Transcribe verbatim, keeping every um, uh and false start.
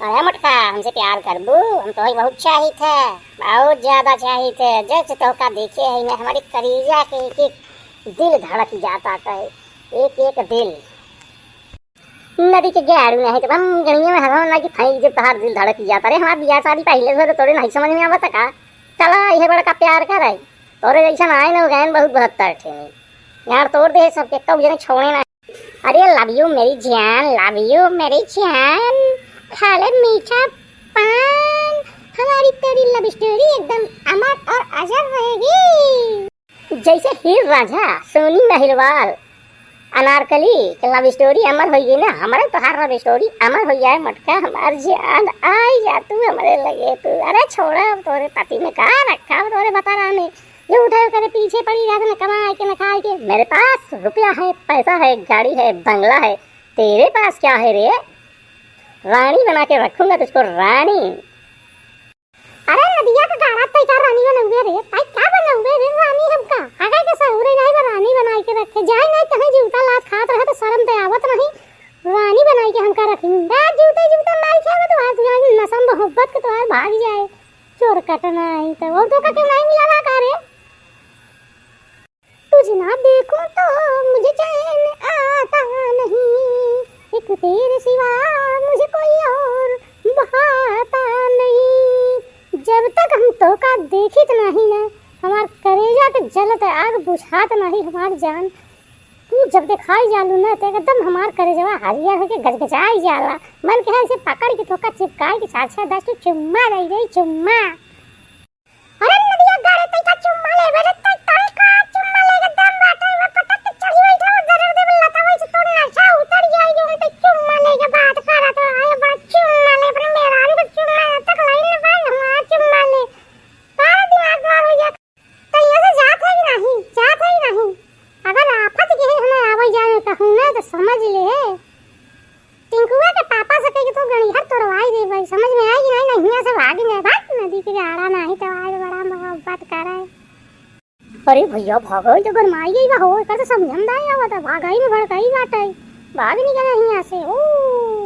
अरे मोटका, हमसे प्यार करबू? हम तोहई बहुत चाहित है, बहुत ज्यादा चाहित है। जब से तोहका देखे है ना, हमरे करेजा के एक एक दिल धड़क जाता है, एक एक दिल। नदी के गाड़ू नहीं तो हम गणिया में हवा ना कि फेंक दे, तोहार दिल धड़क जाता। अरे हमार बियाह शादी पहिले से तो तोरे नहीं समझ में आवता का? चला, इहे बड़का प्यार करे, तोरे जैसन आए ना गए बहुत बहत्तर ठे। यार तोड़ दे सबके, कब जने छोड़े ना। अरे love you मेरी जान, love you मेरी जान, खा ले मीठा पान, हमारी तेरी love story एकदम अमर और अजर रहेगी। जैसे हीर रांझा, सोनी महिरवाल, अनारकली के love story अमर होइ गई ना, हमरे तोहार love story अमर होइ जाए। मोटका हमार जान, आई जा तू हमरे लगे तू। अरे छोड़ा, अब तोरे पति में का रखा, अब तोरे बता रहा में जो उठा करे पीछे पड़ी रहत न कमाए के न खाए के। मेरे पास रुपया है, पैसा है, गाड़ी है, बंगला है, तेरे पास क्या है रे? रानी बना के रखूंगा तुझको, रानी। अरे नदिया का गाड़ा तई का रानी बनउबे रे, तई का बनउबे रे रानी हमका? आगे के सहूरे नहीं बा रानी बनाई के रखे, जाए नहीं तहे जूता लात खात रहे तो शर्म ते आवत नहीं, रानी बनाई के हमका रखी। बे जूते जूते नहीं खावे तो आज जाए नसम मोहब्बत के तोहार भाग जाए, चोर कटना आई तो। और तो का क्यों नहीं मिला ना का रे? तुझे ना देखूं तो मुझे चैन आता नहीं, एक तेरे सिवा मुझे कोई और भाता नहीं। जब तक हम तोहका देखित नहीं ना, हमार करेजा के जलत आग बुझात नहीं हमार जान। तू जब देखाई जालू ना तो एकदम हमार करेजवा हरियर होके गजगजाई जाला। मन कहे ऐसे पकड़ के तोहका चिपकाई के चार छह दस ठो चुम्मा दे दे, चुम्मा। अरे नदिया गाड़े तई का चुम्मा लेबे रे, तई तई का चुम्मा लेके दम बाटे, वो पटक के चढ़ी बैठा, वो दर्द दे लता वैसे तो नशा उतर जाए, जो हम तई चुम्मा लेके बात करत हो, आए बड़ा चुम्मा ले, अपने मेहरारू को चुम्मा ले, तक लाइन में पड़े, हमारा चुम्मा ले, सारा दिमाग खराब हो गया। तो यहाँ से जात है कि नहीं, जात है कि नहीं? अगर आफत के है हमें आवे जाए में कहूँ ना तो समझ ले, टिंकुआ के पापा से कह के तू गणिहर तोड़वाई दे भाई, समझ में आई कि नहीं? नहीं, हियाँ से भाग जाए, भाग नदी के गाड़ा नहीं तो आज बड़ा मोहब्बत करे। अरे भैया, भागल तो गरमाई गई बा हो, एकर तो समझन दाई आवत है, भागई में भड़कई बाटे, भाग निकले हियाँ से, ओ।